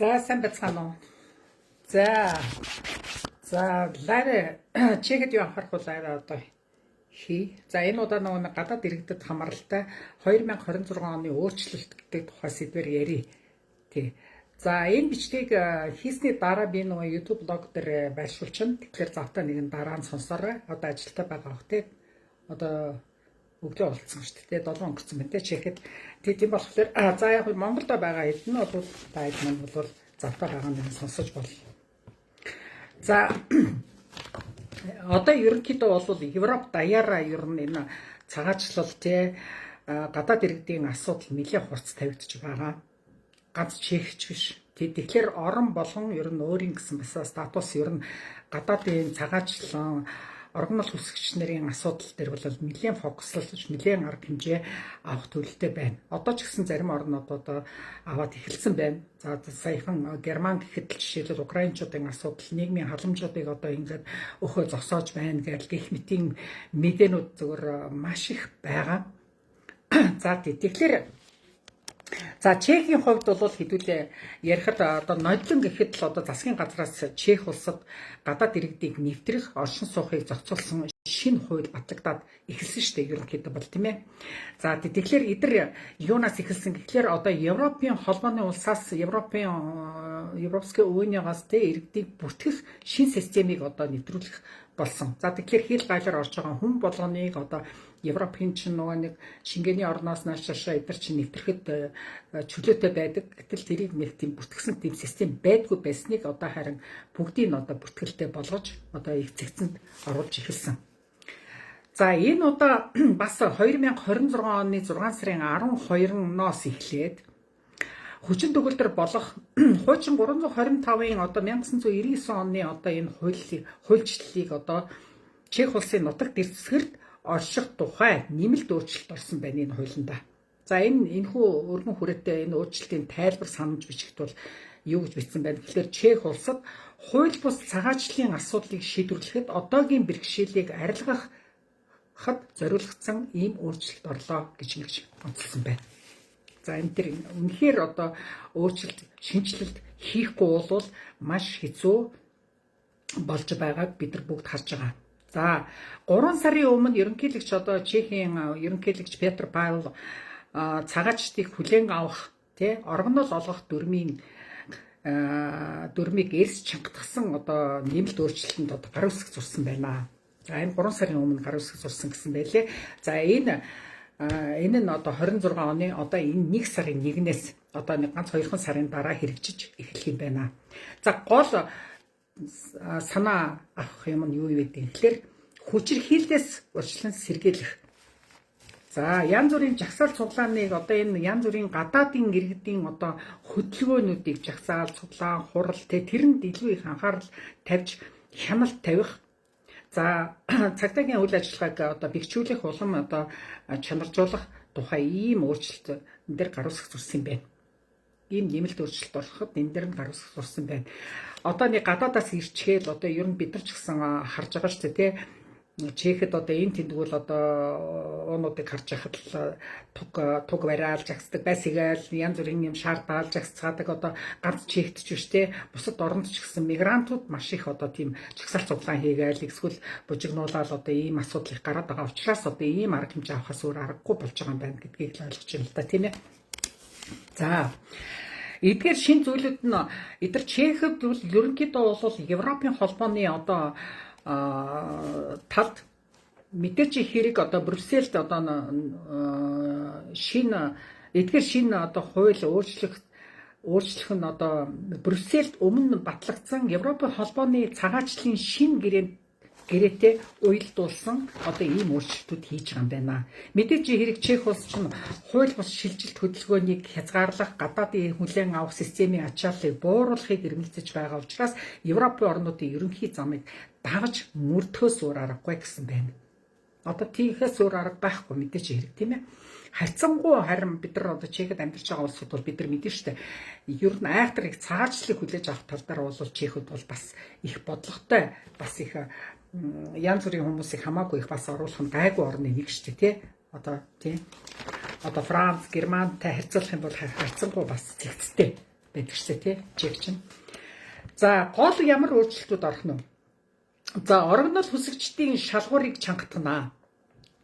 За, сайн байцгаана уу? За. За, live Чехэд юу анхаарах вэ, live одоо хий. За, энэ удаа нөгөө нэг гадаад иргэдэд хамааралтай 2026 оны өөрчлөлт гэдэг тухай сэдвээр ярив. Тий. За, энэ бичлэгийг хийсний дараа би нөгөө YouTube блог дээр байршуулчихна. Тэгэхээр завтаа нэгэн дараа нь сонсоорой. Одоо ажилтаа байгаа бох, тий. Одоо өглөө болцсон шүү дээ. 7 өнгөрцөн байна те Чехэд. Тийм болохоор за яг Монголд байгаа хэд нь бол та хэд маань бол завтаа байгаа нэг сонсож болно. За, одоо ерөнхийдөө бол Европ даяараа ер нь энэ цагаачлал, те, гадаад иргэдийн асуудал нэлээд хурц тавигдчих байгаа. Ганц Чехч биш. Тэгэхээр орон болгон ер нь өөрийн гэсэн бас статус, ер нь гадаадын цагаачлан оргинол хүсэгч нарын асуудал дээр бол нэлээд focus лож, нэлээд арга хэмжээ авах төлөвтэй байна. Одоо ч гэсэн зарим орнууд одоо аваад эхэлсэн байна. За, саяхан Герман гэхэд л жишээлбэл украинчуудын асуудал, нийгмийн халамжуудыг одоо ингээд өхөө зогсоож байна гэж гэх мэтийн мэдээнүүд зөвөр маш их байгаа. За, тэгэхээр за, Чехийн хувьд бол хэдүүлээ ярихад одоо нодлон гэхэд л одоо засгийн газраас Чех улсад гадаад иргэдийг нэвтрэх, оршин суухыг зохицуулсан шинэ хууль батлагдаад эхэлсэн шүү дээ, ерөнхийдөө бол, тийм ээ. За, тэгэхээр эдэр юунаас эхэлсэн гэхлээр одоо Европын холбооны улсаас, Европын Европской Union-оос, те, иргэдийг бүртгэх шинэ системийг одоо нэвтрүүлэх болсон. За, тэгэхээр хил гайлаар орж байгаа хүн болгоныг одоо Европын чинь нөгөө нэг Шенгений орноос нааш шашаа эдэр чинь нэвтрэхэд чөлөөтэй байдаг. Гэтэл тэрийг нэг тийм бүртгэсэн тийм систем байдгүй байсныг одоо харин бүгдийг нь одоо бүртгэлтэй болгож одоо их зэгцэнд оруулж эхэлсэн. За, энэ удаа бас 2026 оны 6 сарын 12-ноос эхлээд хүчин төгөлдөр болох хуучин 325-ын одоо 1999 оны одоо энэ хууль хуульчлалыг одоо Чех улсын нутаг дэвсгэрт орших тухай нэмэлт өөрчлөлт орсон байна энэ хуулиндаа. За, энэ энэхүү өргөн хүрээтэй энэ өөрчлөлтийн тайлбар санамж бичигт бол юу гэж бичсэн байна гэхээр Чех улсад хууль бус цагаачлалын асуудлыг шийдвэрлэхэд одоогийн бэрхшээлийг арилгахад зориулагдсан ийм өөрчлөлт орлоо гэж ингэж онцлсон байна. За, энэ төр үнэхээр одоо өөрчлөлт, шинэчлэлт хийхгүй бол маш хэцүү болж байгааг бид нар бүгд харж байгаа. За, 3 сарын өмнө ерөнхийлөгч, одоо Чехийн ерөнхийлөгч Петр Павел цагаачдыг хүлээн авах, тий, оргонол олгох дүрмийг эрс чангатгасан одоо нэмэлт өөрчлөлтөнд одоо гар үсэг зурсан байна. За, энэ 3 сарын өмнө гар үсэг зурсан гэсэн байлээ. За, энэ нь одоо 26 оны одоо энэ 1 сарын 1-ээс одоо нэг ганц хоёрхан сарын дараа хэрэгжиж эхлэх юм байна. За, гол санаа авах юм нь юу вэ гэхээр хүчирхийллээс урьдчилан сэргийлэх. За, янз бүрийн жагсаал цуглааныг, одоо энэ янз бүрийн гадаадын иргэдийн одоо хөдөлгөөнүүдийг, жагсаал, цуглаан, хурал, тэ, тэрэнд илүү их анхаарал тавьж хяналт тавих. За, цагдаагийн үйл ажиллагааг одоо бэхжүүлэх, улам одоо чанаржуулах тухай ийм өөрчлөлт энэ дээр гар үсэг зурсан юм байна. Ийм нэмэлт өөрчлөлт ороход энэ дээр нь гар үсэг зурсан байна. Одоо нэг гадаадаас ирчгээл одоо ер нь бид нар ч гэсэн харж байгаа шүү дээ, тий, Чехэд одоо энэ тэндгүүл одоо уунуудыг харж байхад л туг туг бариал жагсдаг, байсгаал янз бүрийн юм шаардаал жагсцаадаг. Одоо ганц Чехт ч биш, те, бусад оронд ч гэсэн мигрантууд маш их одоо тийм жагсаал цуглаан хийгээл эсвэл бужигнуулаад одоо ийм асуудал их гараад байгаа учраас одоо ийм арга хэмжээ авахаас өөр аргагүй болж байгаа юм байна гэдгийг л ойлгож байна л да, тийм ээ. За, эдгээр шинэ зүйлүүд нь эдгээр Чехэд бол ерөнхийдөө бол Европын холбооны одоо талд мэдээч хэрэг одоо Брюссельд одоо шинэ эдгээр шинэ одоо хууль өөрчлөх нь одоо Брюссельд өмнө батлагдсан Европын холбооны цагаачлалын шинэ гэрээтэй уялдуулсан одоо ийм өөрчлөлтүүд хийж байгаа юм байна. Мэдээж хэрэг Чех улс чинь хууль бус шилжилт хөдөлгөөнийг хязгаарлах, гадаадын хүлээн авах системийн ачааллыг бууруулахыг эрмэлзэж байгаа учраас Европын орнуудын ерөнхий замыг дагаж мөрдөхөөс өөр аргагүй гэсэн байна. Одоо тийхээс өөр арга байхгүй, мэдээж хэрэг, тийм ээ. Харьцангуй харин бид нар одоо Чехэд амьдарч байгаа улсууд бол бид нар мэдэн штэ. Ер нь айхтар их цагаачлалыг хүлээж авах тал дээр бол Чехэд бол бас их бодлоготой, бас их янз бүрийн хүмүүсийг хамаагүй их бас оруулах нь гайгүй орны нэг штэ, тий. Одоо тий. Одоо Франц, Германтай харьцуулах юм бол харьцангуй бас зэгцтэй. байдаг шээ тий. Чех чинь. За гол ямар өөрчлөлтүүд орох нь вэ? За орогнол хүсэгчдийн шалгуурыг чангатгана.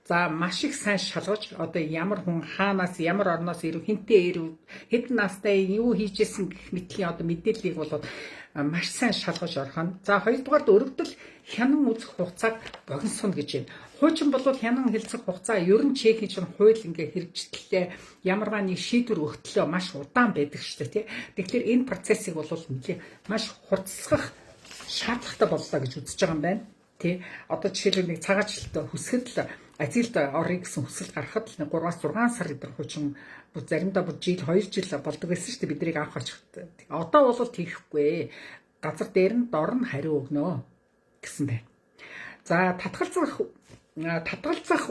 За маш их сайн шалгаж одоо ямар хүн хаанаас ямар орноос ирэв, хэнтэй ирэв, хэдэн настай, юу хийжсэн гэх мэтлийн одоо мэдээллийг бол маш сайн шалгаж орох нь. За хоёрдугаард өргөдөл хянан үзэх хугацааг богиносгоно гэж байна. Хуучин бол хянан хэлцэх хугацаа ер нь Чехийн чинь хууль ингээ хэрэгжидлээ ямарваа нэг шийдвэр өгтлөө маш удаан байдаг шүү дээ тий. Тэгэхээр энэ процессыг бол нэлээ маш хурцлах шаардлагатай боллоо гэж үзэж байгаа юм байна. Тий. Одоо жишээлбэл нэг цагаачлалт хүсгэд л азилд оръё гэсэн хүсэл гаргахад л 3-6 сар өдр хуучин заримдаа бүр жил 2 жил болдог байсан шүү дээ биднийг авах гарч. Одоо бол тийхгүй. Газар дээр нь дор нь хариу өгнө гэсэн байна. За татгалзах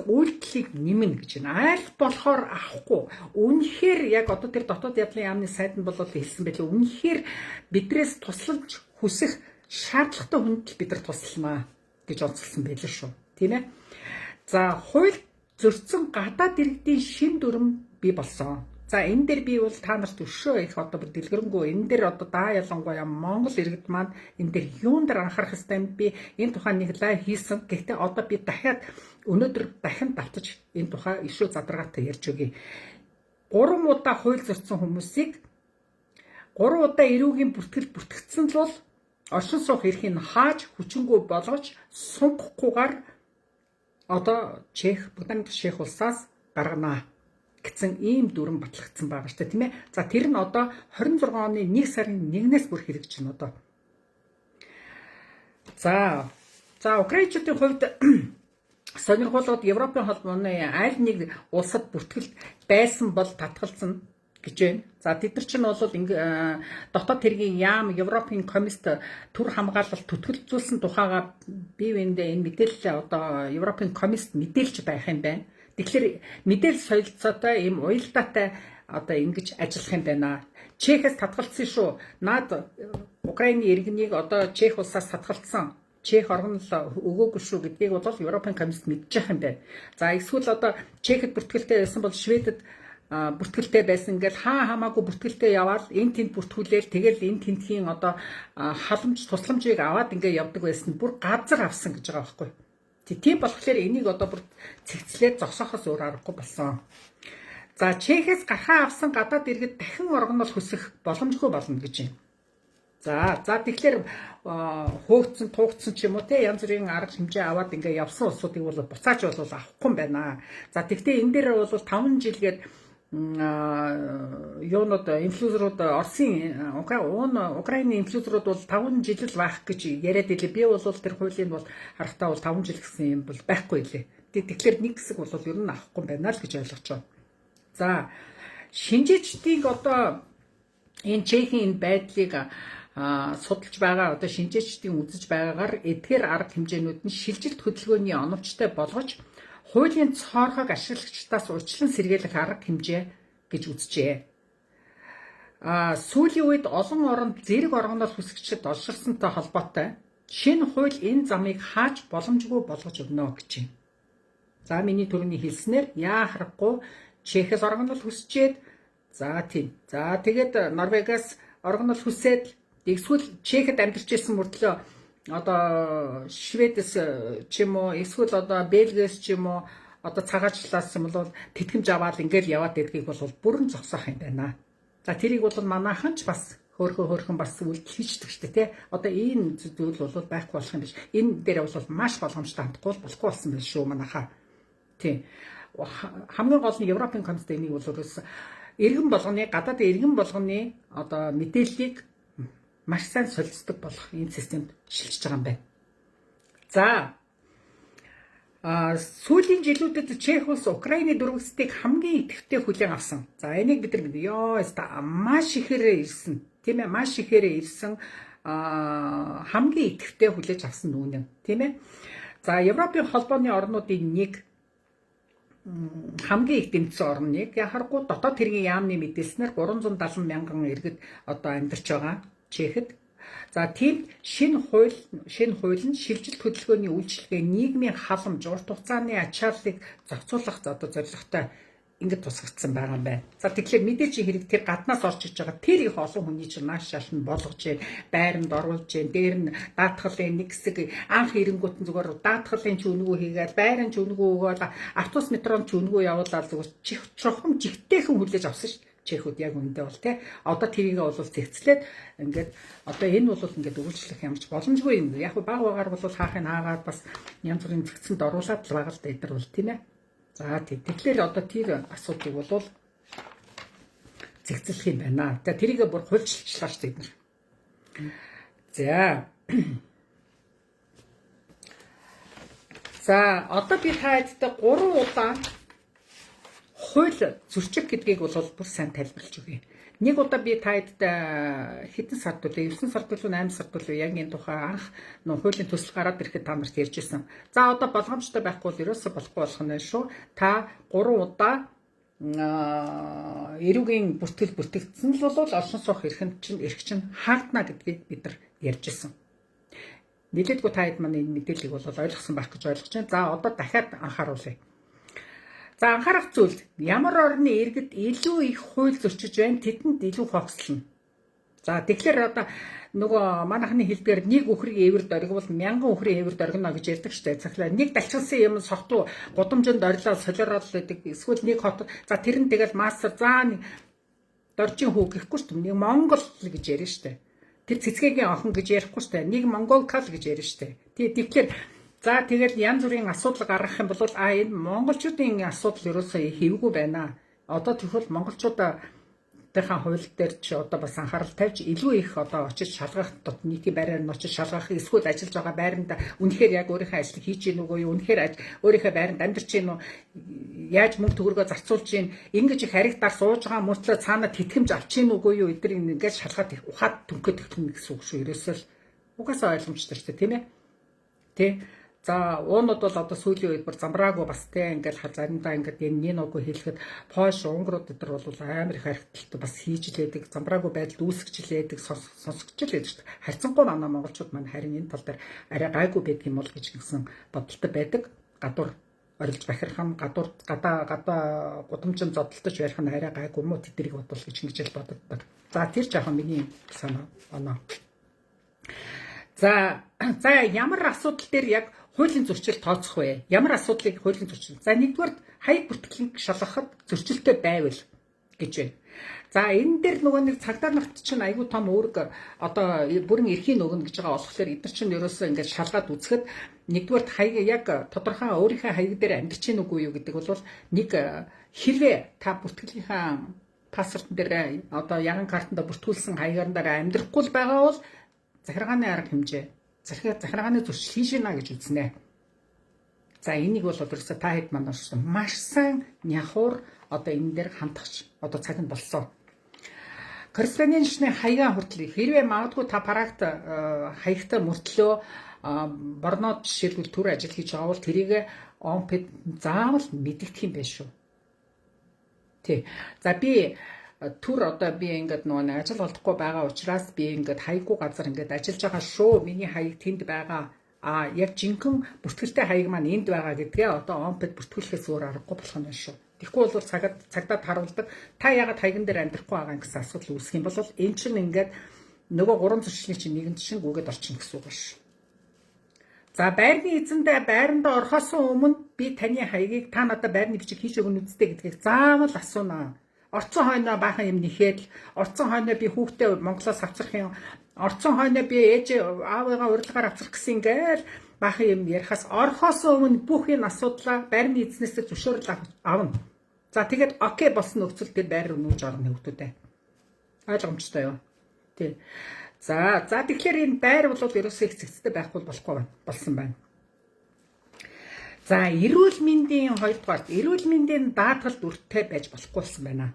үйлдэлийг нэмнэ гэж байна. Аль болохоор авахгүй. Үнэхээр яг одоо тэр дотоод ядлын яамны сайд нь бол хэлсэн байлээ. Үнэхээр бидрээс тусламж хүсэх шаардлагатай хүнд л бид нар туслана гэж онцлсон байлээ шүү. Тийм ээ. За хууль зөрчсөн гадаад иргэдийн шин дүрм бий болсон. За энэ дээр би бол та нарт өшөө их одоо бүр дэлгэрэнгүй энэ дээр одоо даа ялангуяа Монгол иргэд маань энэ дээр юун дээр анхаарах ёстой юм би энэ тухай нэг live хийсэн. Гэхдээ одоо би дахиад өнөөдөр дахин давтаж энэ тухай өшөө задаргаатай ярьж өгье. 3 удаа хууль зөрчсөн хүмүүсийг 3 удаа эрүүгийн бүртгэл бүртгэгдсэн л бол оршин суух эрхийг хааж хүчингү болгож сунгахгүйгээр одоо Чех, Британид Чех улсаас гаргана гэсэн ийм дүрэм батлагдсан байгаа шүү дээ, тийм ээ. За тэр нь одоо 26 оны 1 сарын 1-ээс бүр хэрэгжиж байна одоо. За Украинчуудын хувьд сонирхолтой Европын холбооны аль нэг улсад бүртгэл байсан бол татгалзана гэж байна. За тэд нар чинь бол дотоод хэргийн яам Европын комист төр хамгаалалт түтгэлзүүлсэн тухайга бие биендээ энэ мэдээлэлээ одоо Европын комист мэдээлж байх юм байна. Тэгэхээр мэдээлэл соёлцоотой ийм уялдаатай одоо ингэж ажиллах юм байна. Чехээс татгалцсан шүү. Наад Украины иргэнийг одоо Чех улсаас татгалцсан. Чех оргонол өгөөгүй шүү гэдгийг бол Европын комист мэдчих юм байна. За эсвэл одоо Чехэд бүртгэлтэй байсан бол Шведэд бүртгэлтэй байсан ингээл хаа хамаагүй бүртгэлтэй яваал энэ тэнд бүртгүүлээл тэгэл энэ тентхийн одоо халамж тусламжийг аваад ингээ явдаг байсан бүр газар авсан гэж байгаа байхгүй. Тийм болохоор энийг одоо бүр цэгцлээд зогсоохоос өөр аргагүй болсон. За Чехээс гархаа авсан гадаад иргэд дахин оргонол хүсэх боломжгүй болно гэж юм. За тэгэхээр хөөгдсөн, туугдсан ч юм уу те янз бүрийн арга хэмжээ аваад ингээ явсан улсуудыг бол буцааж бол авахгүй юм байна. За тэгвэл энэ дээр бол 5 жилгээд юунууд инфлюенсерууд Оросын Украины инфлюенсерууд бол 5 жил л байх гэж яриад илээ. Би бол тэр хуулийн бол харахтаа бол 5 жил гэсэн юм бол байхгүй лээ. Тэгэхээр нэг хэсэг бол ер нь авахгүй байна л гэж ойлгож байна. За шинжээчдийг одоо энэ Чехийн энэ байдлыг судалж байгаа одоо шинжээчдийн үзэж байгаагаар эдгээр арга хэмжээнүүд нь шилжилт хөдөлгөөний оновчтой болгож хуулийн цоорхог ашиглагчдаас урьдчилан сэргийлэх арга хэмжээ гэж үзжээ. Сүүлийн үед олон оронд зэрэг оргоноос хүсэгчид олширсонтой холбоотой шинэ хууль энэ замыг хааж боломжгүй болгож өгнө гэж байна. За миний түрүүний хэлснээр яа харахгүй Чехээс оргонол хүсчээд за тийм. За тэгээд Норвегиас оргонол хүсээд эсвэл Чехэд амьдарч исэн мөртлөө одоо Шведээс ч юм уу эсвэл одоо Бельгиэс ч юм уу одоо цагаачлалаас юм бол тэтгэмж аваад ингээл яваад байдгийг бол бүрэн зогсоох юм байна. За тэрийг бол манайхан ч бас хөөрхөн бас үйлдэл хийждэг шүү дээ тий. Одоо энэ зүйл бол байхгүй болох юм биш. Энэ дээр бол маш болгоомжтой хандахгүй болохгүй болсон байх шүү манайхаа. Тий. Хамгийн гол нь Европын комист энийг бол ерөөс иргэн болгоны гадаад иргэн болгоны одоо мэдээллийг маш сайн солилцдог болох энэ системд шилжиж байгаа юм байна. За сүүлийн жилүүдэд Чех улс Украины дөрвөсдийг хамгийн идэвхтэй хүлээн авсан. За энийг бид нар ёо маш ихээрээ ирсэн. Тийм ээ, маш ихээрээ ирсэн хамгийн идэвхтэй хүлээж авсан нүнэ. Тийм ээ. За Европын холбооны орнуудын нэг хамгийн их дэмжсэн орн нэг яхааргүй дотоод хэргийн яамны мэдээлснээр 370 мянган иргэд одоо амьдарч байгаа Чехэд. За тийм шинэ хууль нь шилжилт хөдөлгөөний үйлчилгээ, нийгмийн халамж, урт хугацааны ачааллыг зохицуулах одоо зорилготой Ингээд тусгагдсан байгаа юм байна. За тэгэхээр мэдээч хэрэг тэр гаднаас орж иж байгаа тэр их олон хүний чинь нааш шална болгож гин, байранд оруулж гин, дээр нь даатгалын нэг хэсэг анх ирэнгүүт нь зүгээр даатгалын ч үнэгүй хийгээл, байран ч үнэгүй өгөөл, автобус метрон ч үнэгүй явуулаад зүгээр чих чухам жигтэйхэн хүлээж авсан шүү дээ. Чехүүд яг үндэ бол тий. Одоо тэрийг бол зэгцлээд ингээд одоо энэ бол ингээд өгүүлжлэх ямарч боломжгүй юм. Яг баг багаар бол хаахыг хаагаад бас янз бүрийн зэгцэнд оруулаад л байгаа л да эдгээр бол тийм ээ. За тий. Тэгэхээр одоо тэр асуудлыг бол зэгцлэх юм байна. За тэрийг бүр хуульчилчлаа шүү дээ эдгээр. За. За одоо би та хэдтэй 3 удаа хууль зөрчих гэдгийг бол бүр сайн тайлбарлаж өгье. Нэг удаа би та хэд хэдэн сард үлээ 9 сард үлээ 8 сард үлээ яг энэ тухай анх нөө хуулийн төсөл гараад ирэхэд та нарт ярьж ирсэн. За одоо болгоомжтой байхгүй бол ерөөсө болохгүй болох нь шүү. Та 3 удаа эрүүгийн бүртгэл бүртгэгдсэн л бол оршин суух эрхэнд чинь эрх чинь хаагдана гэдгийг бид нар ярьж ирсэн. Нилээдгүй та хэд маань энэ мэдээллийг бол ойлгосон байх гэж ойлгож байна. За одоо дахиад анхааруулъя. За анхаарах зүйл ямар орны иргэд илүү их хууль зөрчиж байна тэдэнд илүү фокуслно. За тэгэхээр одоо нөгөө манайхны хэлдгээр нэг үхрийг эвэр дөргивөл 1000 үхрийн эвэр дөргөнө гэж ярьдаг штэ. Цаглаа нэг далчилсан юм сохтуу гудамжинд орилоо солиорол гэдэг эсвэл нэг хот за тэр нь тэгэл мастер за доржийн хүү гэхгүй штэ. Нэг Монгол гэж ярина штэ. Тэр цэцгээгийн охин гэж ярихгүй штэ. Нэг монголкал гэж ярина штэ. Тэгэхээр за тэгэл янз бүрийн асуудал гаргах юм бол энэ монголчуудын асуудал ерөөсөө хэвгүй байна. Одоо тэгвэл монголчуудынхаа хууль дээр ч одоо бас анхаарал тавьж илүү их одоо очиж шалгах нийтийн байраар нь очиж шалгах эсвэл ажиллаж байгаа байранд үнэхээр яг өөрийнхөө ажлыг хийж гин үгүй юу, үнэхээр өөрийнхөө байранд амьдарч гин үү, яаж мөнгө төгрөгөө зарцуулж гин, ингэж их хариг дар сууж байгаа мөртлөө цаанаа тэтгэмж авч гин үгүй юу, эдгээр ингээд шалгаад ухаад түнхэд эхлэнэ гэсэн үг шүү. Ерөөсөө л угаасаа ойлгомжтой шүү дээ, тийм ээ. Тэ. За уунууд бол одоо сүүлийн үед бүр замраагүй бас те ингээл заримдаа ингээд энэ нүгөө хэлэхэд Польш, Унгарууд энэ бол амар их харигдaltaй бас хийж лээдэг, замраагүй байдалд үүсгэж лээдэг, сонсгож лээдэг шүү дээ. Харьцангуй манай монголчууд маань харин энэ тал дээр арай гайгүй байдаг юм бол гэж гэсэн бодолтой байдаг. Гадуур орилж бахирх нь, гадуур гадаа гудамжинд зодтолтож барих нь арай гайгүй юм уу тэднийг бодвол гэж ингэж л боддог. За тэр жаахан миний санаа оноо. За ямар асуудал дээр яг хуулийн зөрчил тооцох вэ? Ямар асуудлыг хуулийн зөрчил? За нэгдүгээр хаяг бүртгэлийг шалгахад зөрчилтэй байвал гэж байна. За энэ дээр нөгөө нэг цагдаа нарт чинь айгүй том үүрэг одоо бүрэн эрхийн өгнө гэж байгаа болохоор эдгээр чинь ерөөсөө ингээд шалгаад үзэхэд нэгдүгээр хаяг яг тодорхой өөрийнхөө хаяг дээр амьдарч гин үгүй юу гэдэг бол нэг хэрвээ та бүртгэлийнхаа паспортн дээр одоо яган картанд бүртгүүлсэн хаягаар дээр амьдрахгүй л байгаа бол захиргааны арга хэмжээ захиргааны зөрчил хийж гинэ гэж үзнэ. За энийг бол ерөөсөө та хэд маань маш сайн няхуур одоо энэ дээр хандах одоо цаг нь болсон. Корреспондентны хаягаа хүртэл хэрвээ магадгүй та Прагт хаягтай мөртлөө Борнод жишээлбэл төр ажил хийж байгаа бол тэрийг ОМП-д заавал мэдэгдэх юм байна шүү. Тий. За би төр одоо би ингээд нөгөө ажил олдохгүй байгаа учраас би ингээд хаяггүй газар ингээд ажиллаж байгаа шүү. Миний хаяг тэнд байгаа. А яг жинхэнэ бүртгэлтэй хаяг маань энд байгаа гэдгээ одоо ОМП-д бүртгүүлэхээс өөр аргагүй болох нь байна шүү. Тэгэхгүй бол цагдаад харуулдаг. Та яагаад хаяган дээр амьдрахгүй байгаа гэсэн асуудал үүсэх юм бол эн чинь ингээд нөгөө гурван зөрчлийн чинь нэгэн чинь гүгээд орчихно гэсэн үг байна шүү. За байрны эзэндээ байрандаа орохоос өмнө би таны хаягийг та надад байрны бичиг хийж өгнө үсттэй гэдгийг заавал асуунаа. Орцон хойноо баахан юм нэхэд л орцон хойноо би хүүхдээ Монголоос авчрах юм. Орцон хойноо би ээж аавыгаа урилгаар авчрах гэсэн ингээл баахан юм ярихаас орохоос өмнө бүх энэ асуудлаа байрны эзнээсээ зөвшөөрөл авна. За тэгээд окей болсон нөхцөл тэр байр руу нүүж орно хүүхдүүдээ. Ойлгомжтой юу? Тий. За тэгэхээр энэ байр бол ерөөсөө их зэгцтэй байхгүй болохгүй болсон байна. За эрүүл мэндийн хоёрдугаарт эрүүл мэндийн даатгалд өрттэй байж болохгүй болсон байна.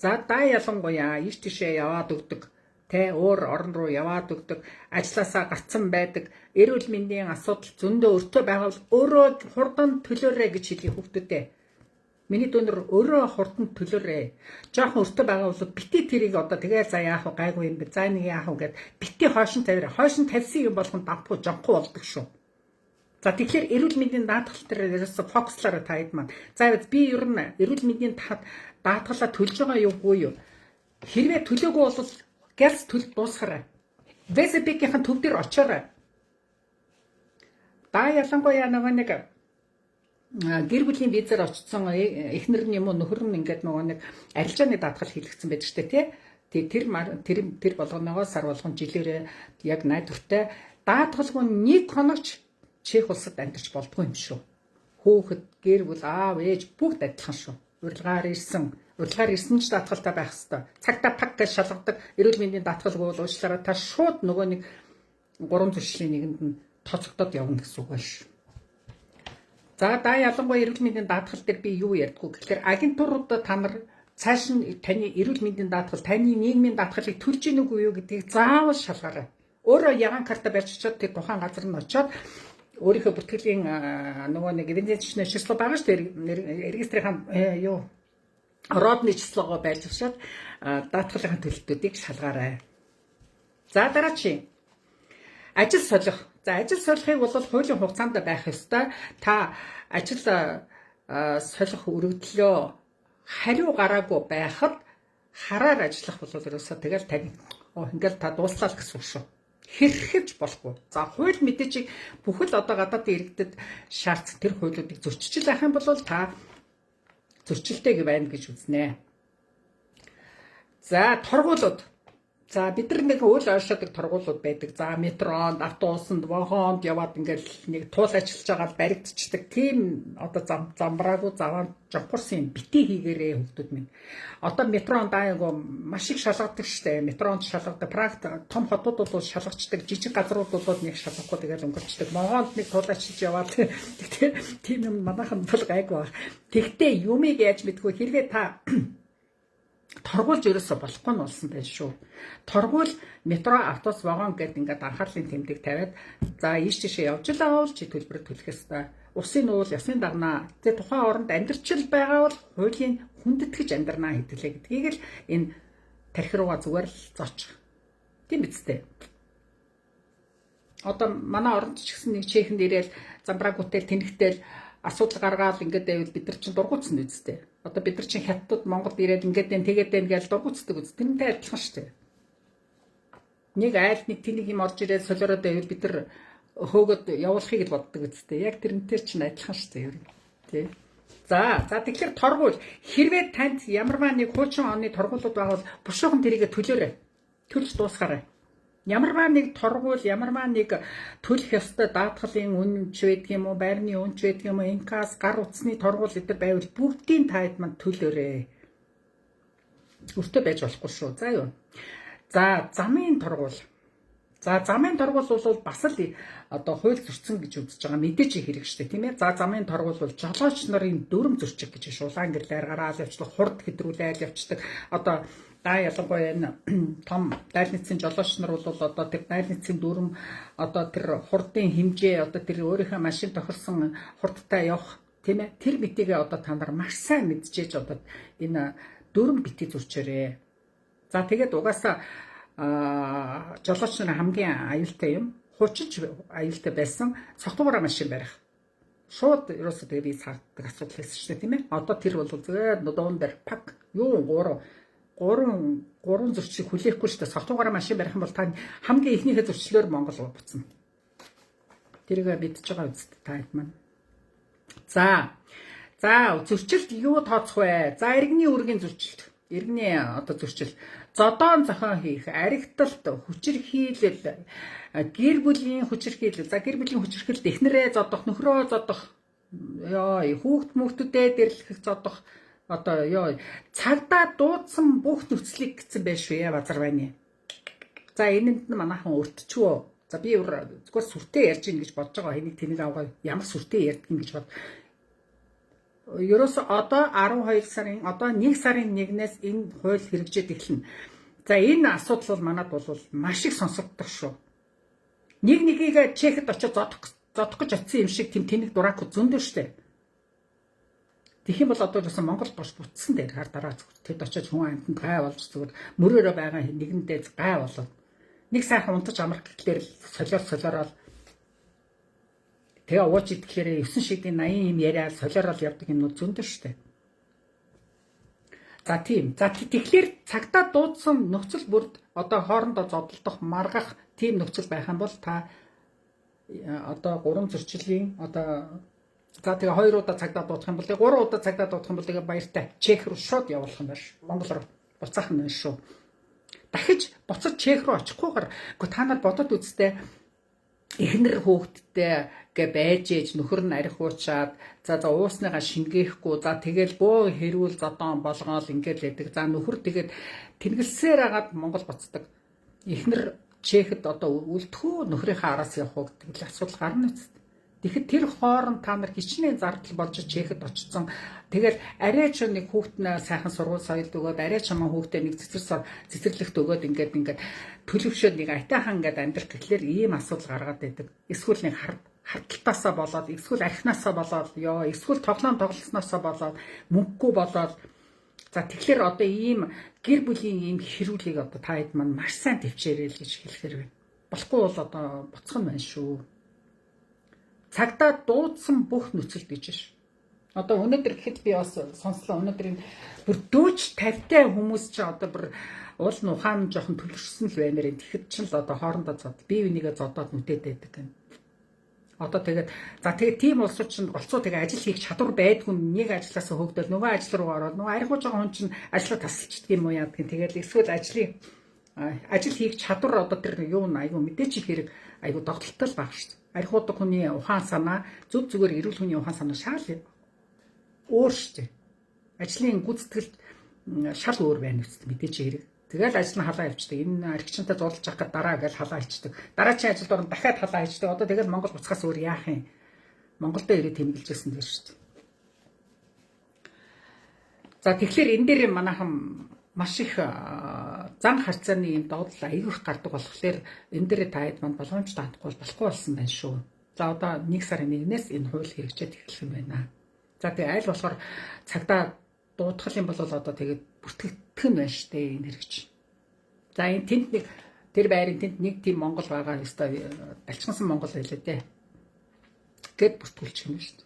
За даа ялангуяа иш тишээ яваад өгдөг, тэ өөр орн руу яваад өгдөг, ажилласаа гарцсан байдаг, эрүүл мэндийн асуудал зөндөө өртөө байгаа бол өөрөө хурдан төлөөрэй гэж хэлье хүүхдүүдээ. Миний дүүнер өөрөө хурдан төлөөрэй. Жохон өртөө байгаа бол бити тэрийг одоо тэгээ за яах вэ гайгүй юм бэ. За нэг яах вэ гэд бити хойшин тавиарай. Хойшин тавьсан юм болгон давтгүй жонхгүй болдог шүү. За, тэгэхээр эрүүл мэндийн даатгал дээр ерөөсө фокуслаараа та хэд маань. За, би ер нь эрүүл мэндийн даатгалаа төлж байгаа юугүй юу? Хэрвээ төлөөгүй бол гялс төлж дуусгаарай. VZP-ийн төв дээр очоорой. Да, ялангуяа нөгөө нэг гэр бүлийн визээр очсон эхнэр нь юм уу, нөхөр нь ингээд нөгөө нэг арилжааны даатгал хийлгэсэн байдаг штэ, тий. Тэг тэр тэр тэр болгоноогоо сар болгон жилээрээ яг найдвартай. Даатгалгүй нэг хоногч Чех улсад амьдарч болдгоо юм шүү. Хүүхэд, гэр бүл, аав, ээж бүгд адилхан шүү. Урилгаар ирсэн ч даатгалтай байх хэвээр. Цагтаа пак гэж шалгадаг. Эрүүл мэндийн даатгалгүй бол уучлаарай, та шууд нөгөө нэг гурван зуршлын нэгэнд нь тооцогдоод явна гэсэн үг байна шүү. За, да, ялангуяа эрүүл мэндийн даатгал дээр би юу ярьдгүү гэхээр агентуруудаа та нар цааш нь таны эрүүл мэндийн даатгал, таны нийгмийн даатгалыг төлж гинэ үгүй юу гэдгийг заавал шалгаарай. Өөрөө ягаан карта барьж очиод, тэр тухайн газар нь очиод өөрийнхөө бүртгэлийн нөгөө нэг evidenčné число байгаа шүү дээ. Регистрийн юу родное числогоо барьж авчаад даатгалын төлөлтүүдийг шалгаарай. За, дараачийн ажил солих. За, ажил солихыг бол хуулийн хугацаанд байх ёстой. Та ажил солих өргөдлөө хариу гараагүй байхад хараар ажиллах бол ерөөсөө тэгэл тань ингээл та дууслаа л гэсэн үг шүү. Хэрхэвч болохгүй. За, хууль мэдээж бүхэл одоо гадаадын иргэдэд шаардсан тэр хуулиудыг зөрчил авах юм бол та зөрчилтэй байна гэж үзнэ. За, торгуулууд. За, бид нар нэг үл ойшоодог торгуулууд байдаг. За, метронд, автобусанд, вагонд яваад ингээл нэг туул ажиллаж байгаа л баригдчихдаг. Тийм одоо зам замбраагүй заваан жовхорсон юм бити хийгээрээ, хүмүүс минь. Одоо метронд аягүй маш их шалгадаг штэ. Метронд шалгадаг. Прагт том хотууд бол шалгачдаг. Жижиг газрууд бол нэг шалгахгүй тэгэл өнгөрчдөг. Вагонд нэг туул ажиллаж яваад тэгтээ тийм юм манайхан бол гайгүй баг. Тэгтээ юмыг яаж мэдгүй, хэрвээ та торгуулж ерөөсө болохгүй нь болсон байх шүү. Торгуул, метро, автобус, вагон гэдээ ингээд анхаарлын тэмдэг тавиад, за, ийш тийшээ явж л байгаа бол чи төлбөр төлөх ёстой. Усын нуул ясын дагнаа. Тэгээ тухайн оронд амьдрчил байгаа бол хуулийн хүндэтгэж амьдрнаа хэдүүлээ гэдгийг л энэ тархи руугаа зүгээр л зоочих. Тийм биз дээ. Одоо манай оронд ч гэсэн нэг чехэнд ирээл замбраагүйтэл тэнэгтэл асуудал гаргаал ингээд байвал бид нар чинь дургуутсан үсттэй. Одоо бид нар чинь хятадд Монголд ирээд ингээд энэ тэгээд энэ гэж дургуутдаг үст. Тэрнтэй адилхан шүү дээ. Нэг айл нэг тэнийг юм орж ирээд солиороод байвал бид нар хөөгөөд явуулахыг л боддог үсттэй. Яг тэрнтэй чинь адилхан шүү дээ. Тий. За, тэгэхээр торгуул, хэрвээ танд ямарваа нэг хуучин оны торгуулууд байгаа бол бушуухан тэрийгэ төлөөрэй. Төлж дуусгаарай. Ямарваа нэг торгуул, ямарваа нэг төлөх ёстой даатгалын үнэмч байдаг юм уу, байрны үнч байдаг юм уу, инкас, гар утасны торгуул эдэр байвал бүгдийн таад манд төлөөрэй. Өртөө байж болохгүй шүү. За юу. За, замын торгуул. За, замын торгуул бол бас л одоо хууль зөрчсөн гэж үзэж байгаа мэдээч хэрэг шүү дээ, тийм ээ. За, замын торгуул бол жолооч нарын дүрм зөрчих гэж шулаан гэрлээр гараал явчлах, хурд хэдрүүлээл явцдаг. Одоо да, ялангуяа энэ том дальницын жолооч нар бол одоо тэр дальницын дүрм, одоо тэр хурдын хэмжээ, одоо тэр өөрийнхөө машин тохирсон хурдтай явах, тийм ээ, тэр мэтийгээ одоо та нар маш сайн мэдчихэж одоо энэ дүрм бити зөрчөөрэй. За, тэгээд угаасаа жолооч нар хамгийн аюултай юм. Хуучин ч аюултай байсан цогтуугаараа машин барих. Шууд ерөөсөө тэгээ би цаагддаг асуудал байсан шүү дээ, тийм ээ. Одоо тэр бол зүгээр дуун дээр пак юу гурав гурван гурван зөрчлийг хүлээхгүй шүү дээ. Цогтуугаараа машин барих юм бол та хамгийн эхнийхээ зөрчлөөр Монгол буцна. Тэрийг мэдж байгаа үст та хэд маань. За. За, зөрчилд юу тооцох вэ? За, иргэний үүргийн зөрчилд. Иргэний одоо зөрчил. Зодоон зохион хийх, аригталт, хүчирхийлэл, гэр бүлийн хүчирхийлэл. За, гэр бүлийн хүчирхийлэлд эхнэрээ зодох, нөхрөө зодох, ёо, хүүхд мөхтөдөө дэрлэх зодох, одоо ёо, цагдаа дуудсан бүх нөхцөлийг гэсэн байх шүү яа базар байна. За, энэнд нь манайхан өртчвөө. За, би зүгээр сүртэй ярьж ийн гэж бодож байгаа. Хэнийг тэнийг авгаа ямар сүртэй ярьдаг юм гэж бод. Ерөөсө одоо 12 сарын, одоо 1 сарын 1-ээс энэ хууль хэрэгжээд эхэлнэ. За, энэ асуудал бол манад бол маш их сонсогддог шүү. Нэг нэгийг Чехэд очиж зодох зодох гэж очисон юм шиг тэм тэнэг дурак зөндөө штэ. Тэгэх юм бол одоо бас Монгол бош бүтсэн дээр хар дараа тэд очиж хүн амьтанд гай болж зүгээр мөрөөрөө байгаа нэгэндээ гай болоод нэг сайхан унтаж амрах гэхлээр л солиор солиороод. Тэгээ ууж идэхээр 9 шидийн 80 юм яриа солиорол явдаг юмнууд зөндөө штэ. За тийм. За тэгэхээр цагдаа дуудсан нөхцөл бүрд одоо хоорондоо зодолдох, маргах тийм нөхцөл байх юм бол та одоо 3 зөрчлийн одоо за тэгээ 2 удаа цагдаа дуудах юм бол тэгээ 3 удаа цагдаа дуудах юм бол тэгээ баяртай Чех рүү шууд явуулах юм байна шүү. Монгол руу буцаах юм байна шүү. Дахиж буцаж Чех рүү очихгүйгээр үгүй та нар бодод үзтээ эхнэр хүүхэдтэй гэ байж ээж нөхөр нь арх уучаад за за уусныгаа шингээхгүй за тэгэл бөө хэрүүл зодоон болгоол ингээд л байдаг. За нөхөр тэгээд тэнгэлсээр агаад Монгол буцдаг. Эхнэр Чехэд одоо үлдэхүү нөхрийнхээ араас явах уу гэдэг л асуудал гарна үст. Тэгэхэд тэр хооронд та нар хичнээн зардал болж Чехэд очсон. Тэгэл арай ч нэг хүүхднээ сайхан сургууль соёлд өгөөд арай ч хамаа хүүхдээ нэг цэцэрлэгт өгөөд ингээд ингээд төлөвшөөд нэг айтайхан ингээд амьдрах гэхлээр ийм асуудал гаргаад байдаг. Эсвэл нэг хардталтаасаа болоод, эсвэл архинаасаа болоод, ёо, эсвэл тоглоом тоглосноосоо болоод, мөнгөгүй болоод. За тэгэхээр одоо ийм гэр бүлийн ийм хэрүүлийг одоо та хэд маань маш сайн төвчээрэй л гэж хэлэхэр байна. Болохгүй бол одоо буцах нь байна шүү. Цагдаа дуудсан бүх нөхцөлд гэж ш. Одоо өнөөдөр гэхэд би бас сонслоо. Өнөөдөр энэ бүр 40 50 хүмүүс чи одоо бүр уул нь ухаан жоохон төлөрсөн л баймаар энэ. Тэгэхэд ч л одоо хоорондоо зод. Бие бинийгээ зодоод нүдээд байдаг юм. Одоо тэгээд за тэгээд тийм улсууд чинь голцоо тэгээ ажил хийх чадвар байдгүй нэг ажилласаа хөөгдөл нөгөө ажил руу ороод нөгөө архиуж байгаа хүн чинь ажлаа тасалчдаг юм уу яадаг юм. Тэгээд эсвэл ажил хийх чадвар одоо тэр юу н айгу мэдээч хэрэг айгу догтлолтой л баг шүү дээ. Архиудаг хүний ухаан санаа зүг зүгээр эрүүл хүний ухаан санаа шал өөр шүү дээ. Ажлын гүйцэтгэлд шал өөр байна үст мэдээч хэрэг. Тэгэл ажил нь халаа явчихдаг. Энэ архичантай зурлаж авах гээд дараа гэж халаа хийчдэг. Дараачийн ажилд орно дахиад халаа хийчдэг. Одоо тэгэл Монгол буцахаас өөр яах юм? Монголд ирээд тэмдэглэжсэн тэр шүү дээ. За тэгэхээр энэ дээр манайхан маш их зан харьцааны юм доодлол аягүй их гардаг болохоор энэ дээр та хэд манд боломжтой хандахгүй болохгүй болсон байна шүү. За одоо 1 сарын 1-ээс энэ хууль хэрэгжээд эхлэх юм байна. За тэгээ аль болохоор цагдаа дуудах юм бол одоо тэгээд бүртгэгдэх нь байна шүү дээ энэ хэрэгч. За энэ тэнд нэг тэр байрын тэнд нэг тийм Монгол байгаа ёстой далчгансан Монгол байлаа дээ. Гэт бүртгүүлчих юм шүү дээ.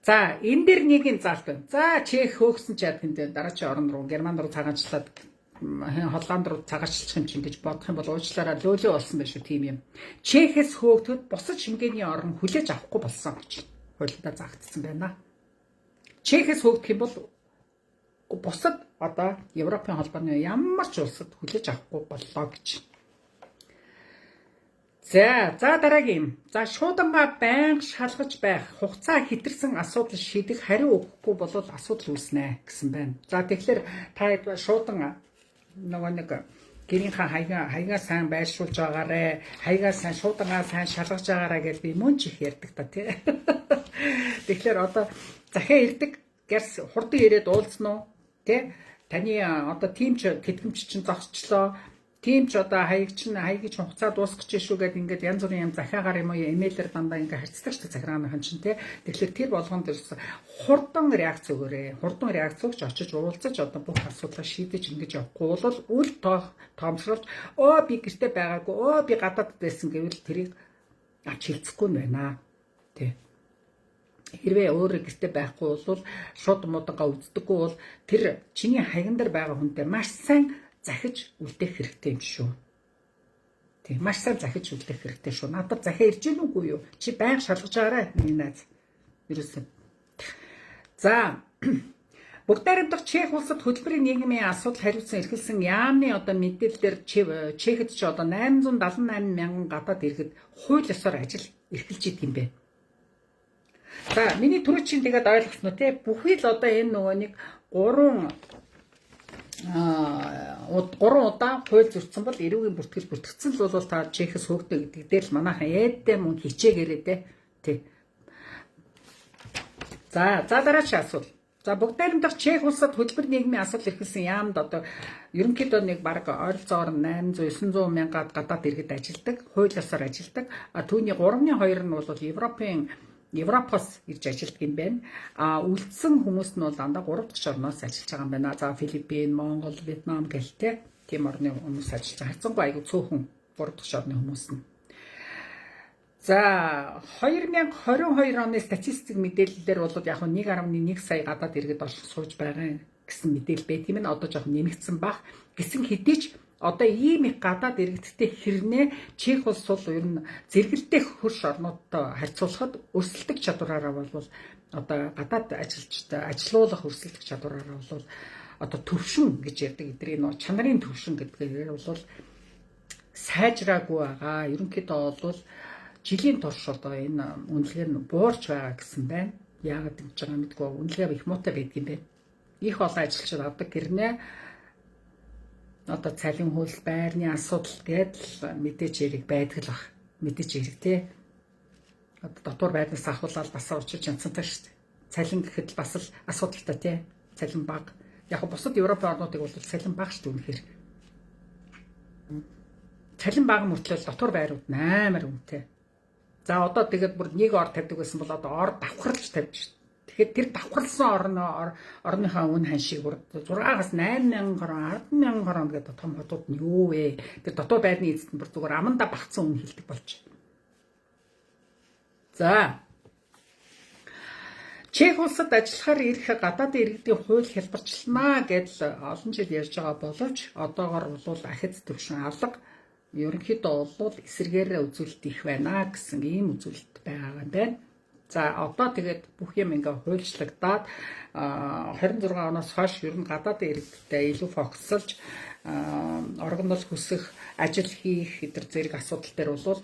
За энэ дээр нэг юм заалт байна. За Чех хөөгсөн ч яадаг юм дээ. Дараачийн орн руу Герман руу цагаанчлаад Холланд руу цагаачлах юм чинь гэж бодох юм бол уучлаарай лөөлөө болсон байх шүү тийм юм. Чехээс хөөгдөхөд бусад шимгээний орн хүлээж авахгүй болсон гэж хуулиндаа заагдсан байна. Чехээс хөөгдөх юм бол бусад одоо Европын холбооны ямар ч улсад хүлээж авахгүй боллоо гэж. За дараагийн юм. За шуудангаа байнга шалгаж байх, хугацаа хэтэрсэн асуудал шийдэх, хариу өгөхгүй бол асуудал үүснэ гэсэн байна. За тэгэхээр та шуудан нөгөө нэг гэрийнхаа хаягаа сайн байршуулж байгаарэ, хаягаа сайн шуудангаа сайн шалгаж байгаарэ гэж би мөн ч их ярьдаг та тий. Тэгэхээр одоо захиа ирдэг, гэрс хурдан ирээд уулзна уу тий? Таны одоо тийм ч тэтгэмж чинь зогсчлоо. Тийм ч одоо хаягч хугацаа дуусгах гэж шүү гэдээ ингээд янз бүрийн юм захиагаар юм уу имэйлэр дандаа ингээд харьцдаг шүү дээ захирааныхан чинь тий. Тэгэхээр тэр болгонд хурдан реакц өгөөрэй. Хурдан реакц өгч очиж уулзаж одоо бүх асуудлаа шийдэж ингэж явахгүй бол үл тоомсруулж би гэрте байгаагүй би гадаадд байсан гэвэл тэрийг авч хилцэхгүй нь байна. Тий. Хэрвээ өөрөө гэрте байхгүй бол шууд муудангаа үздэггүй бол тэр чиний хаяган дээр байгаа хүнтэй маш сайн захиж үлдээх хэрэгтэй юм шүү. Тийм маш сайн захиж үлдээх хэрэгтэй шүү. Надад захиа ирж гин үгүй юу? Чи байнга шалгаж байгаарай миний найз. Ерөөсөн. За Бүгд найрамдах Чех улсад хөдөлмөрийн нийгмийн асуудал хариуцсан эрхэлсэн яамны одоо мэдээлэлээр Чехэд ч одоо 878 мянган гадаад иргэд хууль ёсоор ажил эрхэлж идэг юм бэ. За миний түрүүчийн тэгээд ойлгосноо те бүхий л одоо энэ нөгөө нэг 3 удаа хууль зөрчсөн бол эрүүгийн бүртгэл бүртгэгдсэн л бол та Чехэс хөөгдөө гэдэг дээр л манайхан ээдтэй мөн хичээгээрээ те. Тий. За дараагийн асуулт. За бүгд найрамдах Чех улсад хөдөлмөр нийгмийн асуудал эрхэлсэн яамд одоо ерөнхийдөө нэг бараг ойролцоогоор 800 900 мянгаад гадаад иргэд ажилладаг, хууль ёсоор ажилладаг. А түүний 3.2 нь бол Европоос ирж ажилладаг юм байна. А үлдсэн хүмүүс нь бол дандаа 3 дахь орноос ажиллаж байгаа юм байна. За Филиппин, Монгол, Вьетнам гэл те тийм орны хүмүүс ажиллаж байгаа. Харьцангуй айгүй цөөхөн 3 дахь орны хүмүүс нь. За, 2022 оны статистик мэдээллээр бол яг 1.1 сая гадаад иргэд олж сууж байгаа гэсэн мэдээлэл байт юм. Одоо жоохон нэмэгдсэн баг. Гэсэн хэдий ч одоо ийм их гадаад иргэдтэй хэрнээ Чех улс бол ер нь зэрэгэлдэх хөрш орнуудтай харьцуулахад өрсөлдөх чадвараараа бол одоо гадаад ажилчтай ажилуулах өрсөлдөх чадвараараа бол одоо төвшин гэж ярьдаг эдний нөө чанарын төвшин гэдгээр бол сайжраагүй байгаа. Ерөнхийдөө бол жилийн турш одоо энэ үнэлгээ нь буурч байгаа гэсэн байна. Яагаад ингэж байгаа мэдгүй, үнэлгээ их муутай байдаг юм бэ. Их олон ажилчид авдаг гэрнээ одоо цалин хөлс байрны асуудал гэдэл мэдээж хэрэг байдаг л баг. Мэдээж хэрэг тий. Одоо дотор байрнаас ахуулаад бас очиж янцантай шүү дээ. Цалин гэхэд бас л асуудалтай тий. Цалин бага. Яг бусад Европын орнуудыг бол цалин бага шүү дээ үнэхээр. Цалин бага мөртлөө дотор байрууд амар үнэтэй. За, одоо тэгээд бүр нэг ор тавьдаг байсан бол одоо ор давхарлаж тавьж. Тэгэхээр тэр давхарлсан орно орныхоо үн ханшийг бүр 6-аас 8 мянган крон, 10 мянган крон гэдэг том хотууд нь юу вэ? Тэр дотор байрны эзэд нь бүр зүгээр амандаа багцсан үн хилдэг болж. За, Чех улсад ажиллахаар ирэх гадаадын иргэдийн хууль хялбарчлана гэдэл олон жил ярьж байгаа боловч одоогор бол ахиц төвшин алга, ерөнхийдөө бол эсрэгээрээ үзүүлэлт их байна гэсэн ийм үзүүлэлт байгаа юм байна. За, одоо тэгээд бүх юм ингээ хуульчлагдаад 26 оноос хойш ер нь гадаадын иргэдтэй илүү focus лж оргонол хүсэх, ажил хийх гэтэр зэрэг асуудал дээр бол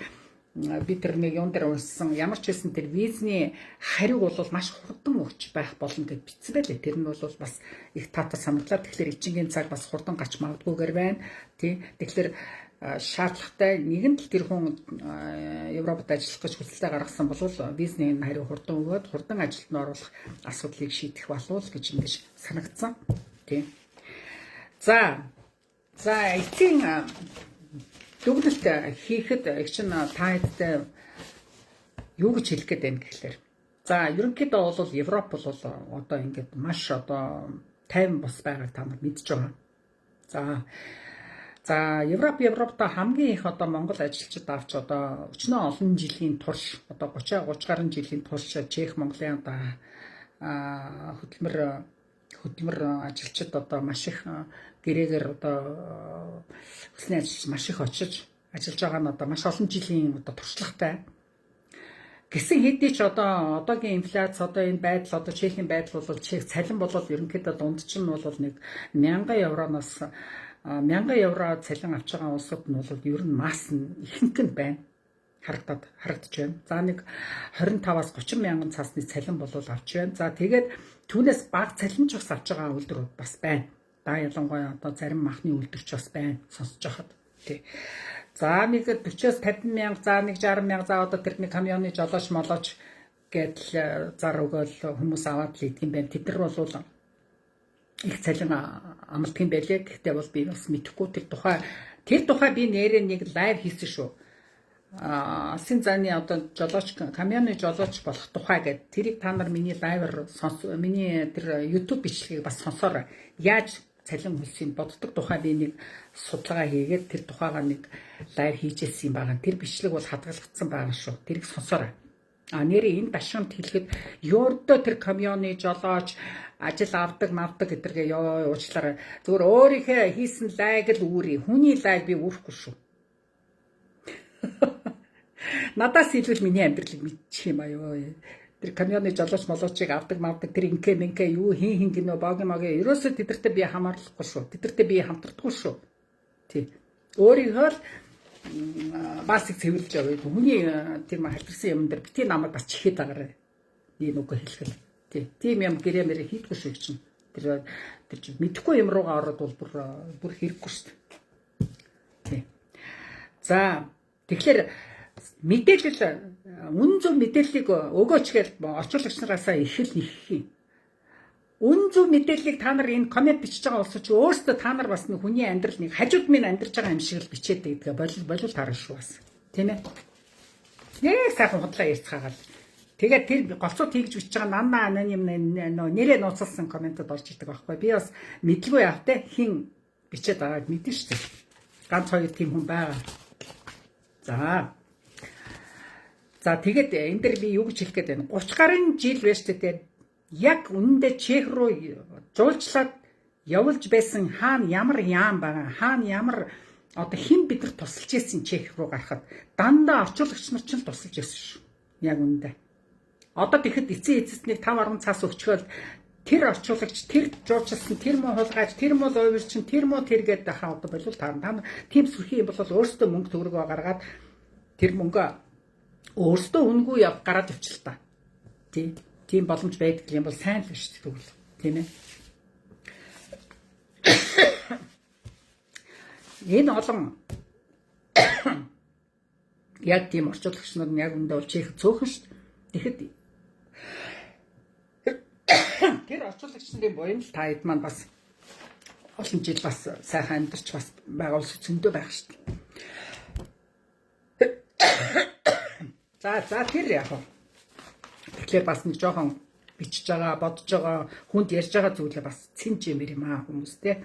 би тэр нэг юун дээр уншсан, ямар ч байсан тэр визний хариу бол маш хурдан өгч байх болно гэж бичсэн байлээ. Тэр нь бол бас их таатай санагдлаа. Тэгэхээр ичингийн цаг бас хурдан гарч магадгүйгээр байна. Тий. Тэгэхээр шаардлагатай нэгэн л тэр хүн Европод ажиллах гэж хүсэлтээ гаргасан бол визний хариу хурдан өгөөд хурдан ажилд нь оруулах асуудлыг шийдэх болов гэж ингэж санагдсан. Тий. За, эцсийн дүгнэлт хийхэд их чинь та хэдтэй юу гэж хэлэх гээд байна гэхлээр, за, ерөнхийдөө бол Европ бол одоо ингээд маш одоо тайван бус байгааг та нар мэдж байгаа. За, Европт хамгийн их одоо Монгол ажилчид авч одоо өчнөө олон жилийн турш, одоо 30 30 гаруй жилийн турш Чех Монголын одоо хөдөлмөр ажилчид одоо маш их гэрээгээр одоо хөлсний ажилч маш их очиж ажиллаж байгаа нь одоо маш олон жилийн одоо туршлагатай. Гэсэн хэдий ч одоо одоогийн инфляц, одоо энэ байдал, одоо Чехийн байдал бол Чех цалин бол ерөнхийдөө дунд чинь бол нэг 1000 евроноос 1000 евро цалин авч байгаа улсууд нь бол ер нь масс нь ихэнх нь байна, харагдаж байна. За, нэг 25-аас 30 мянган цаасны цалин бол авч байна. За, тэгээд түүнээс бага цалин ч бас авч байгаа үйлдвэрүүд бас байна. Да, ялангуяа одоо зарим махны үйлдвэрч бас байна сонсож байхад. Тий. За, нэг 40-оос 50 мянга, за нэг 60 мянга, за одоо тэр нэг камионы жолооч молооч гэдэл зар өгөөл хүмүүс аваад л идэх юм байна. Тэд нар бол их цалин амлдаг юм байлээ. Гэхдээ бол би бас мэдэхгүй тэр тухай би нэрээ нэг live хийсэн шүү. Алсын зайны одоо жолооч, камионы жолооч болох тухай гэд тэрийг та нар миний live аар сонс, миний тэр YouTube бичлэгийг бас сонсоорой. Яаж цалин хөлсийг боддог тухай би нэг судалгаа хийгээд тэр тухайгаа нэг live хийжсэн юм байна. Тэр бичлэг бол хадгалагдсан байгаа шүү. Тэрийг сонсоорой. А нэрээ энэ дашрамт хэлэхэд ёрдоо тэр камионы жолооч ажил авдаг мавдаг гэдэргээ ёо уучлаарай. Зүгээр өөрийнхөө хийсэн лайг л үүрий. Хүний лайг би үүрэхгүй шүү. Надаас илүү миний амьдралыг мэдчих юм а ёо. Тэр камионы жолооч молоочийг авдаг мавдаг тэр инкэ минкэ юу хин хин гинөө боги моги ерөөсөө тэдэртээ би хамаарлахгүй шүү. Тэдэртээ би хамтардаггүй шүү. Тий. Өөрийнхөө л басыг цэвэрлж яваа. Хүний тэр халдварсан юм дээр бити намайг бас чихээд байгаарай. Би нүгөө хэлхэл. Тий. Тийм юм гэрээ мэрэ хийдгүй шүү чинь. Тэр чинь мэдхгүй юм руугаа ороод бол бүр бүр хэрэггүй шүү дээ. Тий. За, тэгэхээр мэдээлэл, үнэн зөв мэдээллийг өгөөч гэж орчуулагч нараасаа их л их юм. Үнэн зөв мэдээллийг та нар энэ comment бичиж байгаа улс чи өөрсдөө та нар бас нэг хүний амьдрал нэг хажууд минь амьдарч байгаа юм шиг л бичээд байдгаа болол болол таарна шүү бас. Тийм ээ. Нэг сайхан худлаа ярьцгаагаал. Тэгээд тэр голцоо тэгж бичиж байгаа нанаа аноним нөө нэрээ нууцлсан comment од орж ирдэг байхгүй. Би бас мэдлгүй яах те, хин бичээд байгааг мэднэ шүү дээ. Ганц хоёр тийм хүн байгаа. За. За тэгээд энэ дэр би юу гэж хэлэх гээд байна. 30 гаруй жил байж тээ яг үнэндээ Чех руу жуулчлаад явуулж байсан хаана ямар яам байгаа, хаана ямар одоо хэн бидэрт тусалж ирсэн Чех руу гарахад дандаа орчуулагч нар ч л тусалж ирсэн шүү. Яг үнэндээ. Одоо тэгэхэд эцсийн эцэст нэг 5 10 цаас өчгөөл тэр орчуулагч, тэр жуулчилсан, тэр муу хулгайч, тэр муу луйварчин, тэр муу тэр гэдэг хаа одоо болов та нар тийм сүрхий юм бол өөрсдөө мөнгө төгрөгөө гаргаад тэр мөнгөө өөрсдөө үнгүй яв гараад явчих л та. Тий. Тийм боломж байдаг юм бол сайн л шүү дээ тэгвэл. Тийм ээ. Энэ олон яг тийм орчуулагч нар нь яг үндэ бол Чех цөөхөн шүү дээ. Тэгэхэд тэр орчуулагч нарын буян л та хэд маань бас олон жил бас сайхан амьдарч бас байгаа улс зөндөө байх шүү дээ. За тэр яг. Тэгэхээр бас нэг жоохон бичиж байгаа, бодож байгаа, хүнд ярьж байгаа зүйлээ бас цэнж юмэр юм аа хүмүүс те.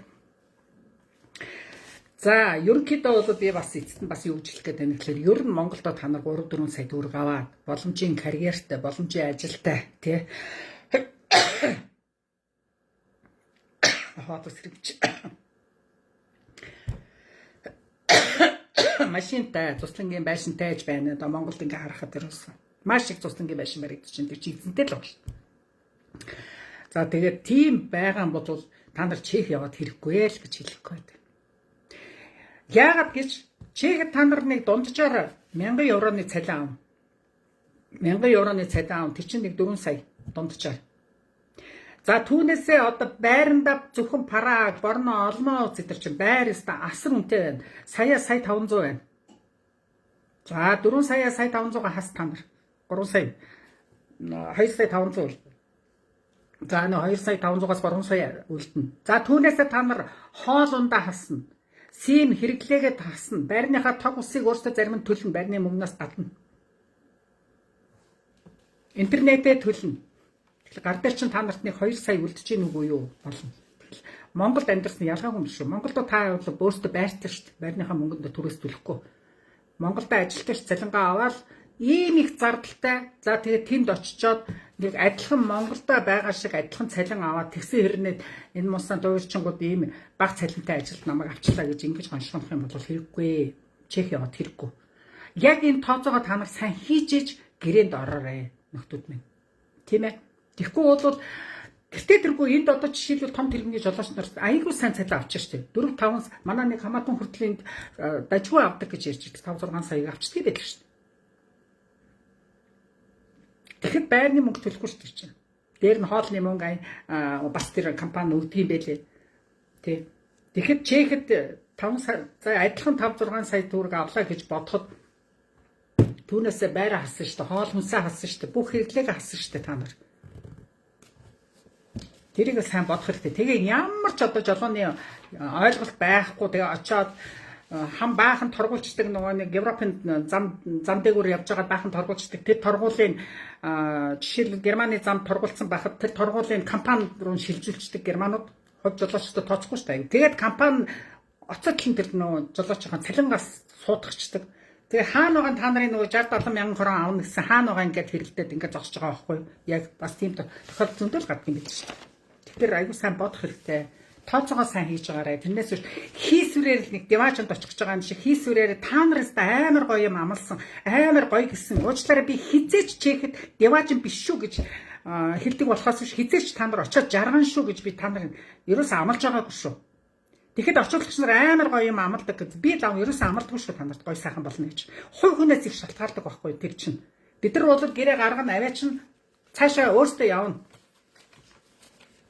За, ерөнхийдөө бол би бас эцэст нь бас юу гэж хэлэх гээд байна гэхээр ер нь Монголдо та нар 3 4 сая төгрөг аваад боломжийн карьертай, боломжийн ажилтай тий. Хоолой сэргэж. Машинтай, цуслангийн байшинтай ч байна. Одоо Монголд ингээ харахад ерөөсөн маш их цуслангийн байшин баригдаж чинь тэр чи эзэнтэй л байна. За тэгээд тийм байгаа юм бол та нар Чех яваад хэрэггүй л гэж хэлэх гээд. Яагаад гэж Чехэд та нар нэг дунджаар 1000 евроны цалин авна. 1000 евроны цалин авна. Тэр чинь нэг 4 сая дунджаар. За түүнээсээ одоо байрандаа зөвхөн Праг, Борно, Олмоо зэтэр чинь байр өстө асар үнэтэй байна. Сая сая 500 байна. За 4 сая сая 500-га хас та нар. 3 сая 2 сая 500 үлдэнэ. За нөө 2 сая 500-аас 3 сая үлдэнэ. За түүнээсээ та нар хоол ундаа хасна. Сим хэрэглээгээ хасна. Байрныхаа тог усыг өөрсдөө зарим нь төлнө, байрны мөнгнөөс гадна. Интернетээ төлнө. Тэгэхээр гар дээр чинь та нарт нэг 2 сая үлдэж гин үгүй юу болно. Тэгэхээр Монголд амьдарсан ялгаагүй юм шүү. Монголд та бол өөрсдөө байртай шүү дээ. Байрныхаа мөнгөнд түрээс төлөхгүй. Монголд ажилтаж цалингаа аваад ийм их зардалтай. За тэгээд тэнд очичоод нэг адилхан Монголда байгаа шиг адилхан цалин аваад тэгсэн хэрнээ энэ мусан дуурчингууд ийм баг цалинтай ажилд намайг авчлаа гэж ингэж гоншгонох юм бол хэрэггүй. Чех яваад хэрэггүй. Яг энэ тооцоогоо та нар сайн хийж иж гэрээнд ороорой нөхдүүд минь. Тийм ээ. Тэгэхгүй бол гэртээ тэргүй энд одоо жишээлбэл том тэрэгний жолооч нар айгүй сайн цалин авчих штеп. 4 5 манай нэг хамаатан хүртэл энд дажгүй авдаг гэж ярьж 5 6 саяг авчдгийг байдаг штеп. Тэгэхэд байрны мөнгө төлөхгүй шүү дээ чинь. Дээр нь хоолны мөнгө бас тэр компани өгдөг юм байлээ. Тэ. Тэгэхэд Чехэд 5 сая за адилхан 5 6 сая төгрөг авлаа гэж бодоход түүнээсээ байраа хассан шүү дээ, хоол хүнсээ хассан шүү дээ, бүх хэрэглээгээ хассан шүү дээ та нар. Тэрийг сайн бодох хэрэгтэй. Тэгээ ямар ч одоо жолооны ойлголт байхгүй тэгээ очиод хам баахан торгуулчдаг нөгөө нэг Европын зам дээгүүр явж байгаа баахан торгуулчдаг тэр торгуулийн жишээлбэл Германы зам торгуулсан байхад тэр торгуулийн компани руу шилжүүлчихдэг германууд хувь жолоочдод тооцохгүй шүү дээ. Тэгээд компани оцоотлон тэр нөгөө жолоочийн цалингаас суудахчдаг. Тэгээ хаана байгаа та нарын нөгөө 60 70 мянган крон авна гэсэн хаана байгаа ингээд хэрэлдээд ингээд зогсож байгаа байхгүй юу? Яг бас тийм тохиолдол зөндөл гардаг юм биш. Тэгэхээр аягүй сайн бодох хэрэгтэй. Тооцоогоо сайн хийж байгаарай. Тэрнээс биш хийсвэрээр л нэг диваажинд очих гэж байгаа юм шиг хийсвэрээр та нараас амар гоё юм амлсан, амар гоё гэсэн. Уучлаарай би хизээч Чехэд диваажин биш шүү гэж хэлдэг болохоос биш хизээч та нар очиод жарган шүү гэж би та нар ерөөсөө амлаж байгаагүй шүү. Тэгэхэд орчуулагч нар амар гоё юм амладаг гэж би лав ерөөсөө амладаггүй шүү та нарт гоё сайхан болно гэж. Хувь хүнээс их шалтгаалдаг байхгүй тэр чинь. Бид нар бол гэрээ гаргана аваа чинь цаашаа өөртөө явна.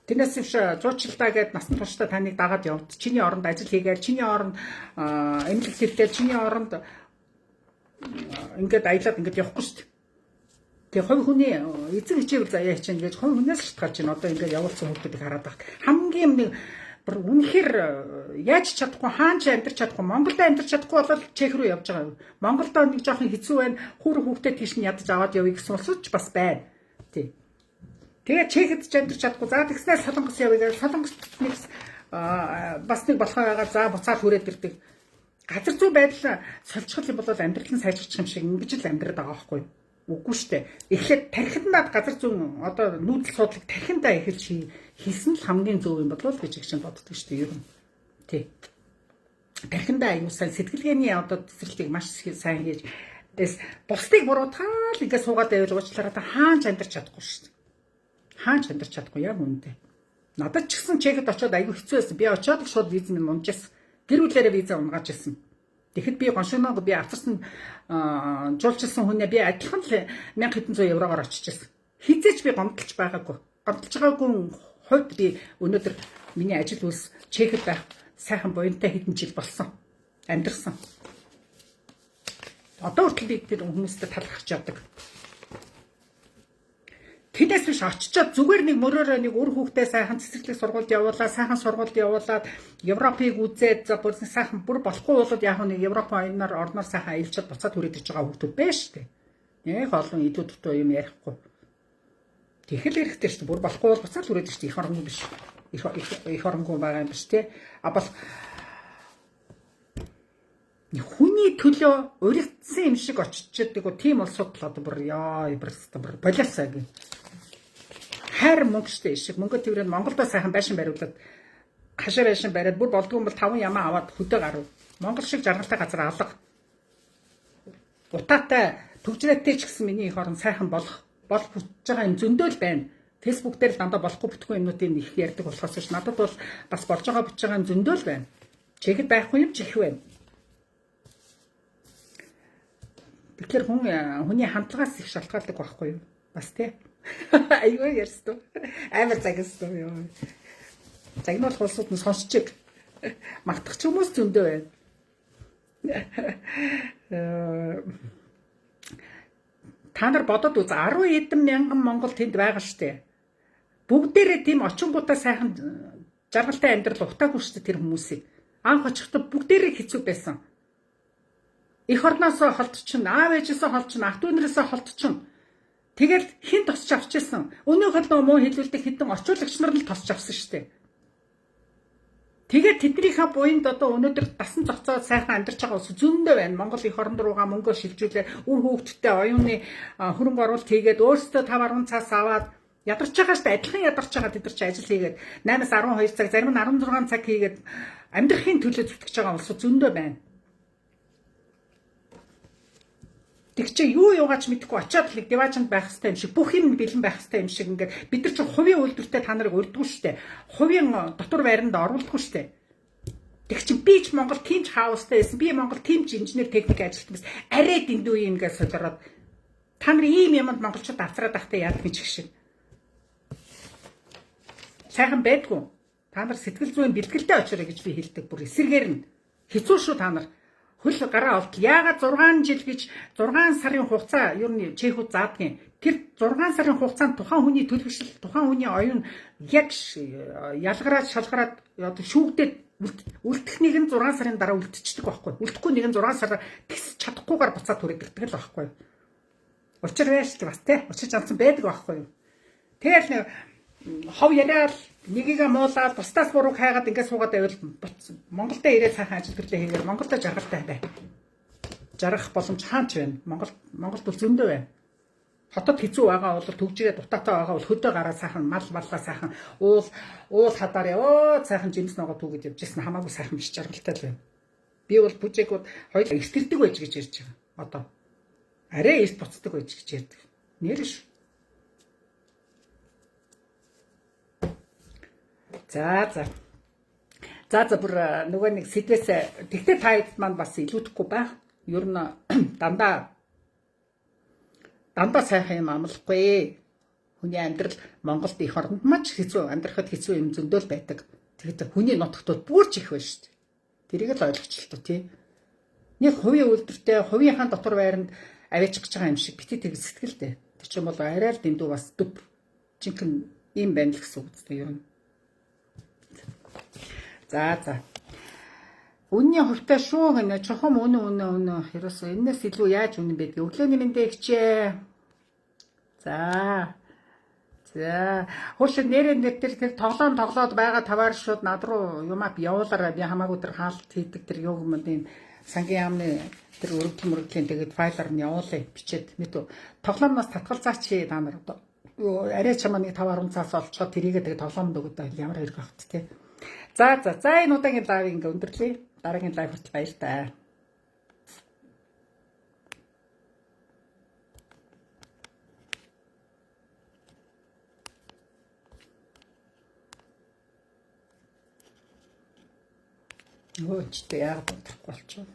Тэрнээс биш зуучлалтаа гээд насан туршдаа таныг дагаад явд. Чиний оронд ажил хийгээл, чиний оронд эмнэлэг хэлтэл, чиний оронд ингээд аялаад ингээд явахгүй шүү дээ. Тэгээ хувь хүний эзэн хичээвэл заяа хичээн гэж хувь хүнээс шалтгаалж байна. Одоо ингээд явуулсан хүмүүсийг хараад байна. Хамгийн нэг үнэхээр яаж чадахгүй, хаан ч амьдарч чадахгүй, Монголд амьдарч чадахгүй бол Чех рүү явж байгаа. Монголд нэг жоохон хэцүү байна. Хүүр хүүхдээ тийш нь ядаж аваад явъя гэсэн улсууд ч бас байна. Тий. Тэгээ Чехэд ч амьдарч чадахгүй. За тэгснээр Солонгос явъя гэж Солонгост нэг бас нэг болохоо байгаа. За буцаад хүрээд ирдэг. Газар зүй байдал солилцох юм бол амьдрал нь сайжирчих юм шиг ингэж л амьдраад байгаа байхгүй юу? Үгүй штэ. Эхлээд тархиндаа газар зүүн одоо нүүдэл судлаг тархиндаа эхэлж хийсэн л хамгийн зөв юм болов гэж их чинь боддог штэ ер нь. Тий. Тархиндаа аюу сайн сэтгэлгээний одоо цэцэрлэгийг маш сайн хийж тэс бусдыг буруутгаал ингээд суугаад байвал уучлаарай та хаан ч амьдарч чадахгүй штэ. Хаан ч амьдарч чадахгүй яг үнэндээ. Надад ч гэсэн Чехэд очиод аюу хэцүү байсан. Би очиод шууд виз минь унж байсан. Гэр бүлээрээ виза унгааж ирсэн. Тэгэхэд би гоншоноог би авцарсан жуулчилсан хүнээ би адилхан л 1700 еврогоор очиж ирсэн. Хизээч би гомдолж байгаагүй. Гомдолж байгаагүй хувьд би өнөөдөр миний ажил үйлс Чехэд байх сайхан буянтай хэдэн жил болсон. Амьдрсан. Одоо хүртэл би тэр хүмүүстэй талархаж явдаг. Тэдээс биш очичоод зүгээр нэг мөрөөрөө нэг үр хүүхдээ сайхан цэцэрлэг сургуульд явуулаад, сайхан сургуульд явуулаад, Европыг үзээд за бүр сайхан бүр болохгүй болоод яг нэг Европ оюунаар орноор сайхан аялчаад буцаад хүрээд ирж байгаа хүүхдүүд байна шүү дээ. Нэг олон илүү дутуу юм ярихгүй. Тэгэхэл хэрэгтэй шүү дээ. Бүр болохгүй бол буцаад хүрээд ирж их оронгүй биш. Их оронгүй байгаа юм биш тий. А бол хүний төлөө уригдсан юм шиг очичээдэг тийм улсууд л одоо бүр яа бүр бүр болоосаа гэх. Хайр мөнгө штэ ишиг мөнгө тэрээр Монголдо сайхан байшин бариулаад хашаа байшин бариад бүр болдгоо юм бол 5 ямаа аваад хөдөө гарав. Монгол шиг жаргалтай газар алга. Утаатай төгжрээтэй ч гэсэн миний их орон сайхан болох бол бүтэж байгаа юм зөндөөл байна. Facebook дээр л дандаа болохгүй бүтггүй юмнуудыг их ярьдаг болохоос биш надад бол бас болж байгаа бүтэж байгаа юм зөндөөл байна. Чихэд байхгүй юм ч их байна. Тэгэхээр хүн хүний хандлагаас их шалтгаалдаг байхгүй юу? Бас тий. Айгүй ярьсан. Амар загнасан юм. Загнуулах улсууд нь сонсчих. Мартах ч хүмүүс зөндөө байна. Та нар бодод үз 10 хэдэн мянган монгол тэнд байгаа штэ. Бүгдээрээ тийм очингуудаа сайхан жаргалтай амьдрал утаагүй штэ тэр хүмүүсийг. Анх очихдоо бүгдээрээ хэцүү байсан. Эх орноосоо холдчихно, аав ээжээсээ холдчихно, ах дүү нарээсээ холдчихно. Тэгэл хэн тосч авч ирсэн? Өнөөх л нөө муу хэлүүлдэг хэдэн орчуулагч нар л тосч авсан шүү дээ. Тэгээд тэднийхээ буянд одоо өнөөдөр дасан зохицоод сайхан амьдарч байгаа улс зөндөө байна. Монгол эх орон руугаа мөнгө шилжүүлээ, үр хүүхдтэй оюуны хөрөнгө оруулалт хийгээд өөрсдөө 5 10 цаас аваад ядарч байгаа шүү дээ. Адилхан ядарч байгаа тэд нар чи ажил хийгээд 8-аас 12 цаг, зарим нь 16 цаг хийгээд амьдрахын төлөө зүтгэж байгаа улс зөндөө байна. Тэг чи юу юугаач мэдэхгүй очиод л диваажинд байх хэрэгтэй юм шиг бүх юм бэлэн байх хэрэгтэй юм шиг ингээд бид нар чи хувийн үйлдвэртээ та нарыг урьдгүй штэ. Хувийн дотор байранд оруулдаггүй штэ. Тэг чи би ч Монгол тийм ч хаустай байсан. Би Монгол тийм ч инженер техник ажилтан байсан. Арай дэндүү юм ингээд солиороод та нар ийм юмд монголчууд авцраад байхдаа яадаг юм шиг. Сайхан байдгүй. Та нар сэтгэл зүйн бэлтгэлтэй очоорой гэж би хэлдэг. Бүр эсэргээр нь хэцүү шүү та нар. Хөл гараа олтол. Яагаад 6 жил гэж 6 сарын хугацаа ер нь чехүүд заадгийн. Тэр 6 сарын хугацаанд тухайн хүний төлөвшил, тухайн хүний оюун яг ялгараад шалгараад одоо шүүгдээд үлдэх нэг нь 6 сарын дараа үлдчихдэг байхгүй. Үлдэхгүй нэг нь 6 сараар тэгс чадахгүйгээр буцаад түрэгддэг л байхгүй. Учир байж л бас тий. Учир жанцсан байдаг байхгүй. Тэгэл нэг хов яриад нэгийгээ муулаад бусдаас бурууг хайгаад ингээд суугаад байвал Монголдо ирээд сайхан ажил гэрлээ хийгээд Монголдо жаргалтай бай. Жаргах боломж хаач байна. Монголд бол зөндөө байна. Хотод хэцүү байгаа бол төгжрээ дутаатай байгаа бол хөдөө гараа сайхан мал маллаа сайхан уул хадаар ёо сайхан жимс ногоо түүгээд явж ирсэн хамаагүй сайхан биш жаргалтай л байна. Би бол бүжээгүүд хоёул эртэрдэг байж гэж ярьж байгаа. Одоо арай эрт буцдаг байж гэж ярьдаг. Нэр ш. За за. За за бүр нөгөө нэг сэдвээс тэгтээ та хэд маань бас илүүдэхгүй байх. Ер нь дандаа сайхан юм амлахгүй. Хүний амьдрал Монголд их оронд маш хэцүү, амьдрахад хэцүү юм зөндөл байдаг. Тэгэхэд хүний нутагт бүр ч их байна шүү дээ. Тэрийг л ойлгочлоо тоо тий. Нэг хувийн үйлдвэртэй хувийнхаа дотор байранд аваачих гэж байгаа юм шиг бити тэг сэтгэлтэй. Тэр чинь бол арай л дэндүү бас дүп. Жинхэнэ ийм байна л гэсэн үг зү ер нь. За за. Үнний хувьтай шүү гэнэ. Чухам үнэ. Ерөөсөө энэс илүү яаж үнэн байдгийг. Өглөөний мэндээ хичээ. За. За, хөөш нэрээ нэр тэр тоглоом тоглоод байгаа таваар шууд над руу юмаа явуулаарай. Би хамаагүй тэр хаалт хийдэг тэр юу юм энэ сангийн яамны тэр өргөдөл мөргөдлийн тэгээд файлаар нь явуулъя бичээд мэдв. Тоглоомноос татгалзаач та нар арай чамаа нэг 5 10 цаас олцоод тэрийгээ тэгээд тоглоомд өгöd ямар хэрэг багт те. За за за энэ удаагийн live ингээ өндөрлөе. Дараагийн live хүртэл баяртай. Өө ч тэ яагаад унтрахгүй болчихоо.